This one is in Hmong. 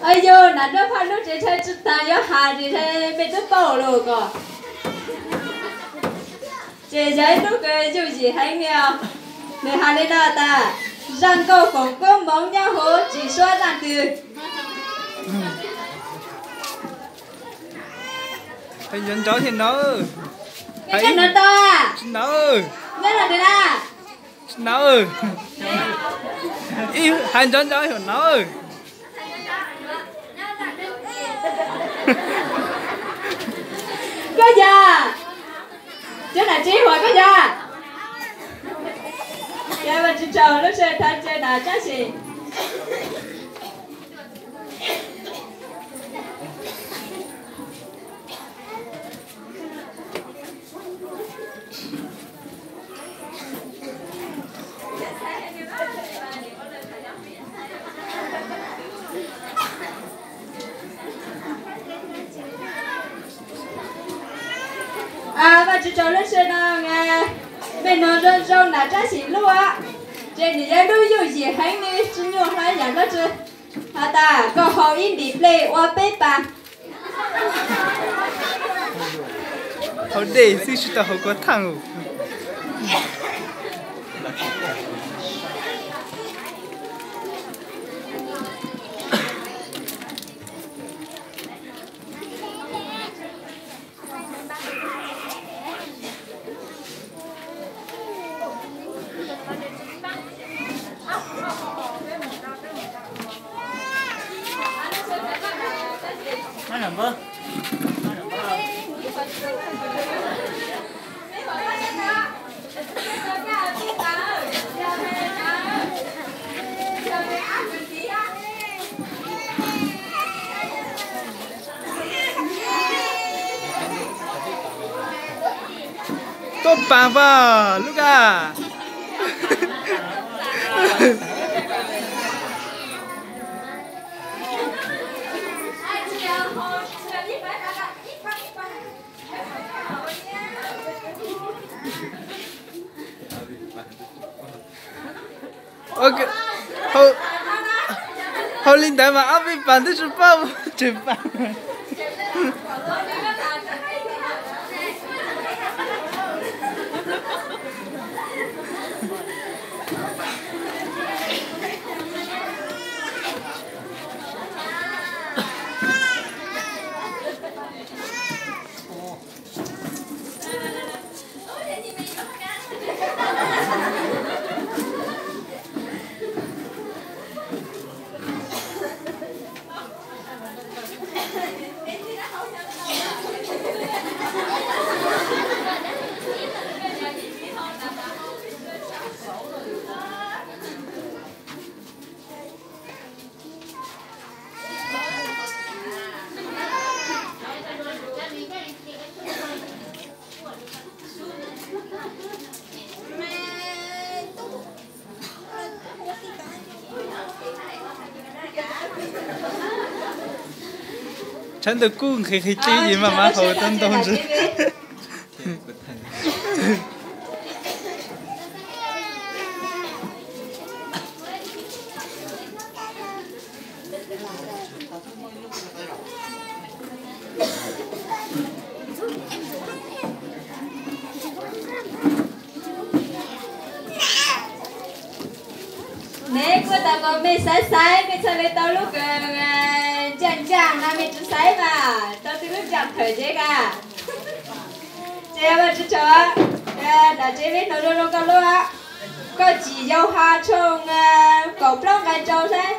Yog nam nroj phaj lub tsev tshaj tsis tas yuav has ces mej twb paub lawm ko. Ces yog ib lub kws yooj yim heev li os. Nws has li no tas: Zaj nkauj foom koob hmoov nyob huv tsis suab zaj twg. Hais nrov nrov thiab nawb. Tsis hnov tau. Tsis hnov. Nyob no nws na. Tsis hnov. Hais nrov nrov thiab nawb. Koj yog, cov nam tsev huam koj yog. Ces Vaj Tswv tsaug lub sij hawm thav ntse na Tsab Sim. Vaj Tswv tsaug lub sij hawm no, mej hnov zoo zoo na Tsab Sim lub, ces nws yog lub yooj yim heev li, tsis nyuaj hlo yam dab tsi. Has tas koj haus ib ntim nplej ua peb pas. Haus dej xwb tsis tau haus kov thaj. Tuaj pav vas lub ka. Haus li ntawd mas ob peb pas twb tsis paub tsev pas. Tshawb ntawd kuj nqhis nqhis tib ces maj mam haus tau ntau ntsis. Neb kuj tau kom mej xaiv xaiv mej txhaj le tau lub kws ncaaj ncaaj no mej tsi xaiv mas tau tug lub ncaaj thawm ntseb ka. Ces Vaj Tswv tsaug, nam tsev vib hnov zoo zoo koj lub, koj tsim Yauhas tshooj kaum plaub nqai rau saib.